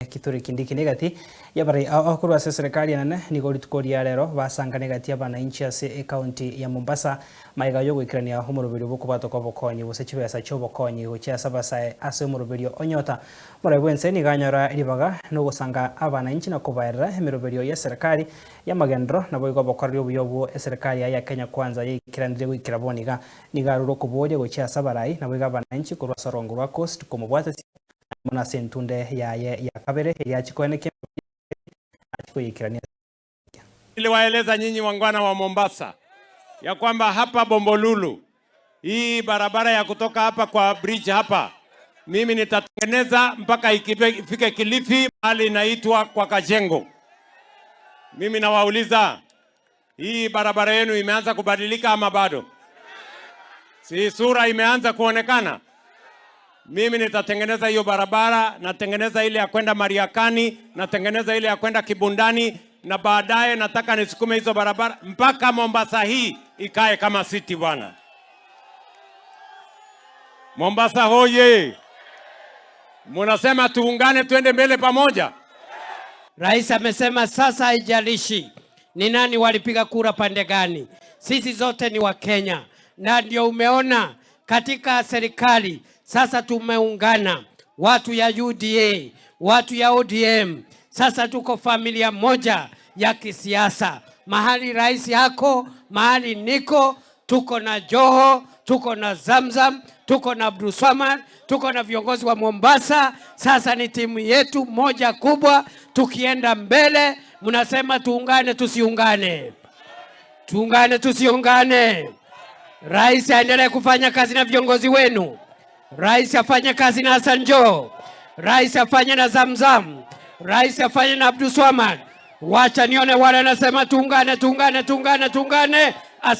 Kithure Kindiki negati yabare abakorwa ase serikali enene nigo rituko ria rero basangane egati y'abananchi ase ecounty ya Mombasa maiga yogoikerania omoroberio bw'okobwatwa kwa obokonyi gose chibesa chia obokonyi gochia ase abasae ase omoroberio onyota. Morai bwense nigo anyora ribaga nogosanga abananchi na kobaerera emeroberio y'eserikali y'amagenderero naboigo obokoreri obuya obwo eserikali yaye ya Kenya Kwanza yaikeranire goikera bono iga. Nigo arure okoboria gochia ase abarai naboigo abananchi korwa ase orongo rwa Coast komobwatesia mono ase entunde yaye ya kabere eria achie koenekia achie koyeikerania. Niliwaeleza nyinyi wangwana wa Mombasa ya kwamba hapa Bombolulu, hii barabara ya kutoka hapa kwa bridge hapa, mimi nitatengeneza mpaka ifike Kilifi, mahali inaitwa kwa Kajengo. Mimi nawauliza, hii barabara yenu imeanza kubadilika ama bado? Si sura imeanza kuonekana? Mimi nitatengeneza hiyo barabara, natengeneza ile ya kwenda Mariakani, natengeneza ile ya kwenda Kibundani, na baadaye nataka nisukume hizo barabara mpaka Mombasa hii ikae kama city bwana. Mombasa hoye! Munasema tuungane tuende mbele pamoja. Rais amesema sasa haijalishi ni nani walipiga kura pande gani, sisi zote ni Wakenya, na ndio umeona katika serikali sasa tumeungana, watu ya UDA, watu ya ODM. Sasa tuko familia moja ya kisiasa. Mahali rais yako, mahali niko, tuko na Joho, tuko na Zamzam, tuko na Abdulswamad, tuko na viongozi wa Mombasa. Sasa ni timu yetu moja kubwa, tukienda mbele. Mnasema tuungane, tusiungane? Tuungane, tusiungane? Rais aendelee kufanya kazi na viongozi wenu. Rais afanye kazi na Hassan Joho, rais afanye na Zamzam, rais afanye na Abdulswamad. Wacha nione wale wanasema tuungane, tuungane, tuungane, tuungane.